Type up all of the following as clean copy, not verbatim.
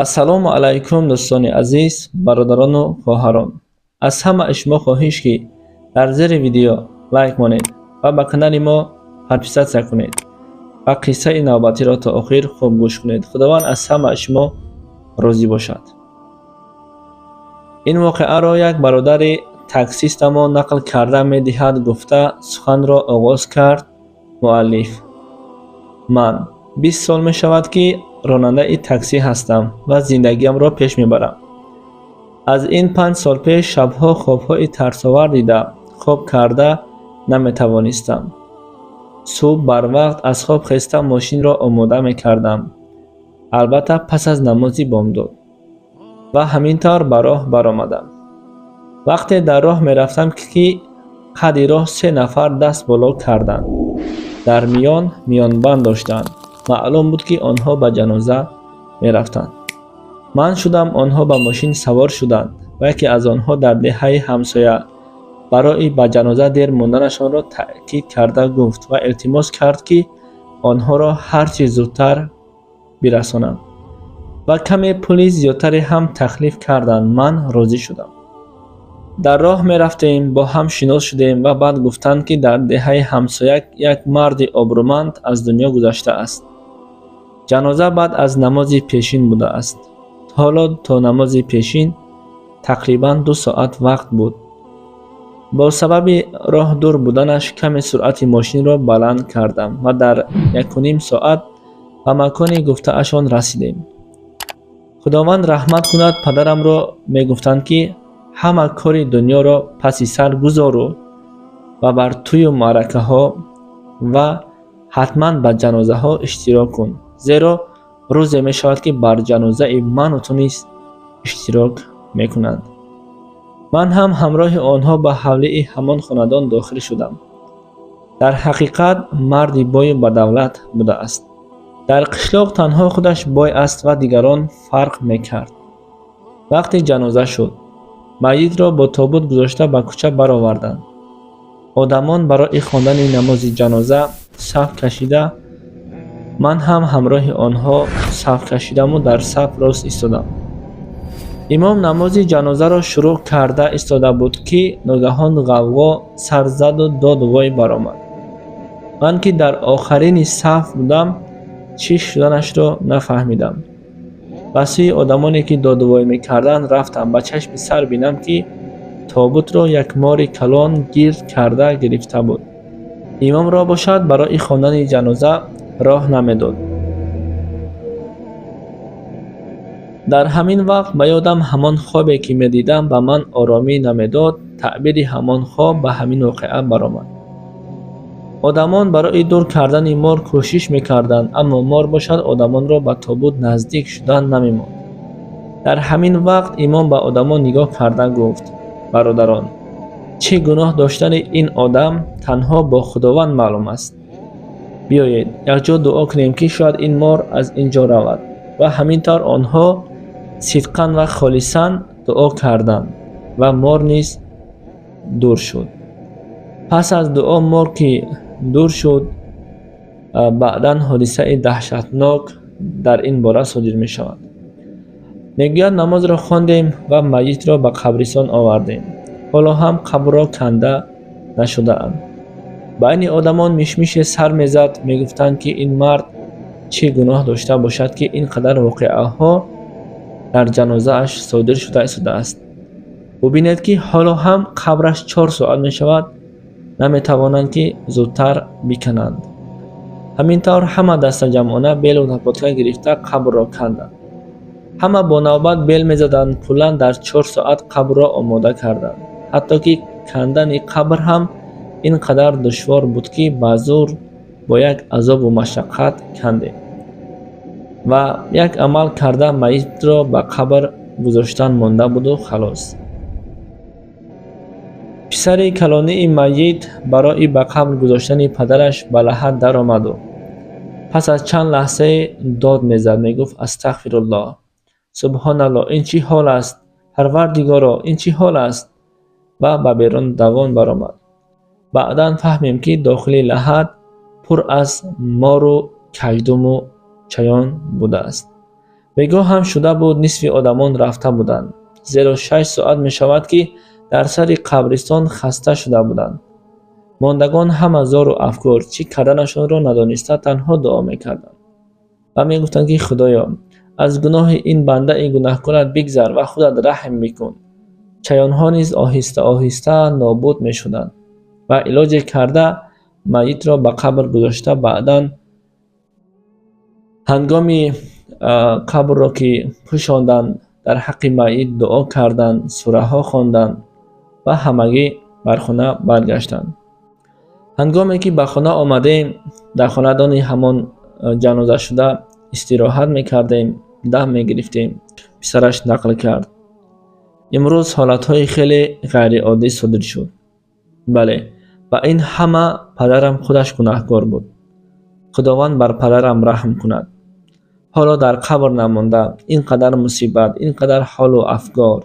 Ассалому алайкум, дӯстони азиз, бародарону хоҳарон. Аз ҳамаи шумо хоҳиш, ки дар зери видео лайк монед ва ба канали мо подписаться кунед ва қиссаи навбатиро то охир хуб гӯш кунед. Худованд аз ҳамаи шумо розӣ бошад. Ин воқеаро як бародари таксистамон нақл карда медиҳад, гуфта суханро оғоз кард муаллиф. Ман 20 сол мешавад, ки ронандаи таксӣ ҳастам ва зиндагиамро пеш мебарам. Аз ин 5 сол пеш шабҳо хобҳои тарсовар дида, хоб карда наметавонистам. Субҳ барвақт аз хоб хеста, мошинро омода мекардам, албатта, пас аз намози бомдод, ва ҳамин тавр ба роҳ баромадам. Вақте дар роҳ мерафтам, ки қади роҳ се нафар даст боло карданд, дар миён миёнбанд доштанд. Маълум буд, ки онҳо ба ҷаноза мерафтанд. Ман шудам, онҳо ба мошин савор шуданд ва яке аз онҳо дар деҳаи ҳамсоя барои ба ҷаноза дер монданашонро таъкид карда гуфт ва илтимос кард, ки онҳоро ҳарчи зудтар бирасонам, ва каме пули зиёдтаре ҳам таклиф карданд. Ман розӣ шудам. Дар роҳ мерафтем, бо ҳам шинос шудем ва баъд гуфтанд, ки дар деҳаи ҳамсоя як марди обрӯманд аз дунё гузаштааст. Ҷаноза баъд аз намози пешин будааст. Ҳоло то намози пешин тақрибан 2 соат вақт буд. Бо сабаби роҳ дур буданаш каме суръати мошинро баланд кардам ва дар 1,5 соат ба макони гуфтаашон расидем. Худованд раҳмат кунад падарамро, мегуфтанд, ки ҳама кори дунёро паси сар гузору ва бар тӯю маъракаҳо ва ҳатман ба ҷанозаҳо иштирок кун, зеро рӯзе мешавад, ки бар ҷанозаи ману ту низ иштирок мекунанд. Ман ҳам ҳамроҳи онҳо ба ҳавлии ҳамон хонадон дохил шудам. Дар ҳақиқат марди бою бадавлат будааст. Дар қишлоқ танҳо худаш бой аст ва дигарон фарқ мекард. Вақти ҷаноза шуд, майитро бо тобут гузошта ба кӯча бароварданд. Одамон барои хондани намози ҷаноза саф кашида. Ман ҳам ҳамроҳи онҳо саф кашидаму дар саф рост истодам. Имом намози ҷанозаро шурӯъ карда истода буд, ки ногаҳон ғавғо сар заду доду вой баромад. Ман, ки дар охарини саф будам, чӣ шуданашро нафаҳмидам. Ба сӯи одамоне, ки додувой мекарданд, рафтам. Ба чашми сар бинам, ки тобутро як мори калон гирд карда гирифта буд, имомро бошад барои хондани ҷаноза роҳ намедод. Дар ҳамин вақт ба ёдам ҳамон хобе, ки медидам, ба ман оромӣ намедод. Таъбири ҳамон хоб ба ҳамин воқеа баромад. Одамон барои дур кардани мор кӯшиш мекарданд, аммо мор бошад одамонро ба тобут наздик шудан намемонд. Дар ҳамин вақт имом ба одамон нигоҳ карда гуфт: «Бародарон, чӣ гуноҳ доштани ин одам танҳо бо Худованд маълум аст. Биёед, якҷо дуо кунем, ки шояд ин мор аз ин ҷо равад». Ва ҳамин тавр онҳо сидқан ва холисан дуо карданд ва мор низ дур шуд. Пас аз дуо мор ки дур шуд, баъдан ҳодисаи даҳшатнок дар ин бора содир мешавад. Мегӯяд, намозро хондем ва майитро ба қабристон овардем. Ҳоло ҳам қабрро канда нашудаанд. Байни одамон мишмише сар мезад. Мегуфтанд, ки ин мард чӣ гуноҳ дошта бошад, ки ин қадар воқеаҳо дар ҷанозааш содир шуда истодааст? Бубинед, ки ҳоло ҳам қабраш 4 соат мешавад, наметавонанд, ки зудтар бикананд. Ҳамин тавр ҳама дастаҷамъона белу лопатка гирифта қабрро канданд. Ҳама бо навбат бел мезаданд. Куллан дар 4 соат қабрро омода карданд. Ҳатто ки кандани қабр ҳам ин қадар душвор буд, ки ба зур бо як азобу машаққат кандем ва як амал карда майитро ба қабр гузоштан монда буду халос. Писари калонии майит барои ба қабр гузоштани падараш ба лаҳад даромаду пас аз чанд лаҳзае дод мезад, мегуфт: «Астағфируллоҳ, субҳоналлоҳ, ин чӣ ҳол аст? Парвардигоро, ин чӣ ҳол аст?» Ва ба берун давон баромад. Баъдан фаҳмем, ки дохили лаҳад пур аз мору каждуму чаён будааст. Бегоҳ ҳам шуда буд, нисфи одамон рафта буданд, зеро 6 соат мешавад, ки дар сари қабристон хаста шуда буданд. Мондагон ҳама зору афкор, чӣ карданашонро надониста, танҳо дуо мекарданд ва мегуфтанд, ки Худоё, аз гуноҳи ин бандаи гунаҳкорат бигзар ва худат раҳм бикун. Чаёнҳо низ оҳиста оҳиста нобуд мешуданд ва илоҷе карда майитро ба қабр гузошта, баъдан ҳангоми қабрро ки пӯшонданд, дар ҳаққи майит дуо карданд, сураҳо хонданд ва ҳамагӣ бар хона баргаштанд. Ҳангоме ки ба хона омадем, дар хонадони ҳамон ҷанозашуда истироҳат мекардем, дам мегирифтем, писараш нақл кард: имрӯз ҳолатҳои хеле ғайриоддӣ содир шуд. Бале, ба ин ҳама падарам худаш гунаҳкор буд. Худованд бар падарам раҳм кунад. Ҳоло дар қабр намонда, ин қадар мусибат, ин қадар ҳолу афгор,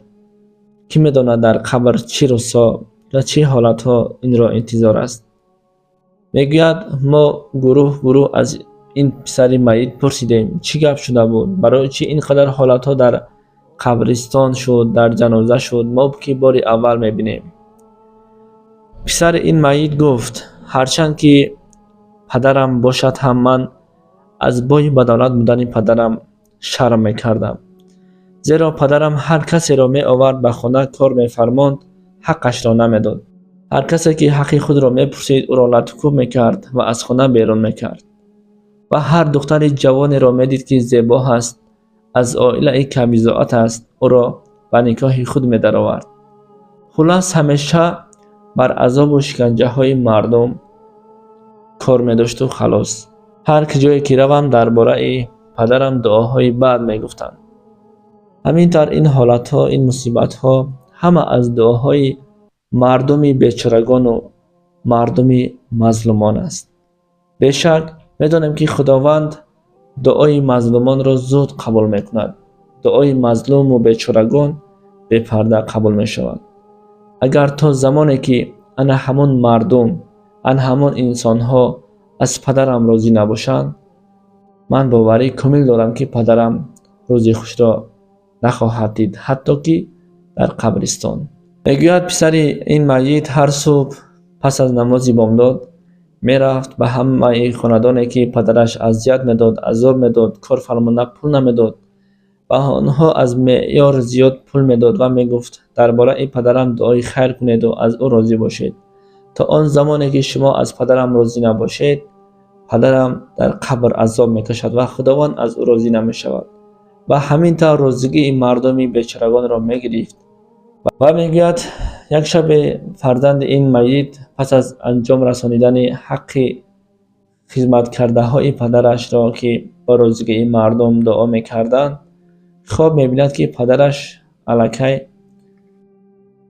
кӣ медонад, дар қабр чӣ рӯзҳо ва чӣ ҳолатҳо инро интизор аст. Мегӯяд, мо гурӯҳ гурӯҳ аз ин писари майит пурсидем, чӣ гап шуда буд, барои чӣ ин қадар ҳолатҳо дар қабристон шуд, дар ҷаноза шуд, мо ки бори аввал мебинем. Писари ин майит гуфт: ҳарчанд ки падарам бошад ҳам, ман аз бою бадавлат будани падарам шарм мекардам, зеро падарам ҳар касеро меовард, ба хона кор мефармонд, ҳаққашро намедод. Ҳар касе ки ҳаққи худро мепурсид, ӯро латукӯб мекард ва аз хона берун мекард. Ва ҳар духтари ҷавонеро медид, ки зебо ҳаст, аз оилаи камбизоат аст, ӯро ба никоҳи худ медаровард. Хуллас, ҳамеша бар азобу шиканҷаҳои мардум кор медошту халос. Ҳар ҷое ки равам, дар бораи падарам дуоҳои бад мегуфтанд. Ҳамин тавр ин ҳолатҳо, ин мусибатҳо ҳама аз дуоҳои мардуми бечорагону мардуми мазлумон аст. Бешак, медонем, ки Худованд дуои мазлумонро зуд қабул мекунад. Дуои мазлуму бечорагон бепарда қабул мешавад. Агар то замоне ки ана ҳамон мардум, ана ҳамон инсонҳо аз падарам розӣ набошанд, ман боварии комил дорам, ки падарам рӯзи хушро нахоҳад дид, ҳатто ки дар қабристон. Мегӯяд, писари ин майит ҳар субҳ пас аз намози бомдод мерафт ба ҳамаи хонадоне, ки падараш азият медод, азоб медод, кор фармонда пул намедод, ба онҳо аз меъёр зиёд пул медод ва мегуфт: дар бораи падарам дуои хайр кунеду аз ӯ розӣ бошед. То он замоне ки шумо аз падарам розӣ набошед, падарам дар қабр азоб мекашад ва Худованд аз ӯ розӣ намешавад. Ва ҳамин тавр розигии мардуми бечорагонро мегирифт. Ва мегӯяд, як шабе фарзанди ин майит пас аз анҷом расонидани ҳаққи хизматкардаҳои падарашро, ки ба розигии мардум дуо мекарданд, хоб мебинад, ки падараш аллакай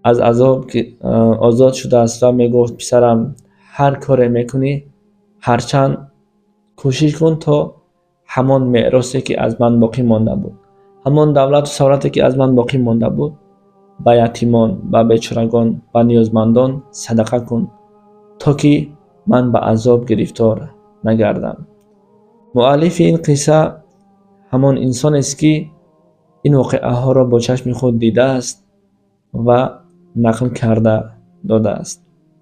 аз азоб озод шудааст ва мегуфт: писарам, ҳар коре мекунӣ, ҳарчанд кӯшиш кун, то ҳамон меросе, ки аз ман боқӣ монда буд, ҳамон давлату савлате, ки аз ман боқӣ монда буд, ба ятимон, ба бечорагон, ба ниёзмандон садақа кун, то ки ман ба азоб гирифтор нагардам. Муаллифи ин қисса ҳамон инсонест, ки ин воқеаҳоро бо чашми худ дидааст ва нақл карда додааст.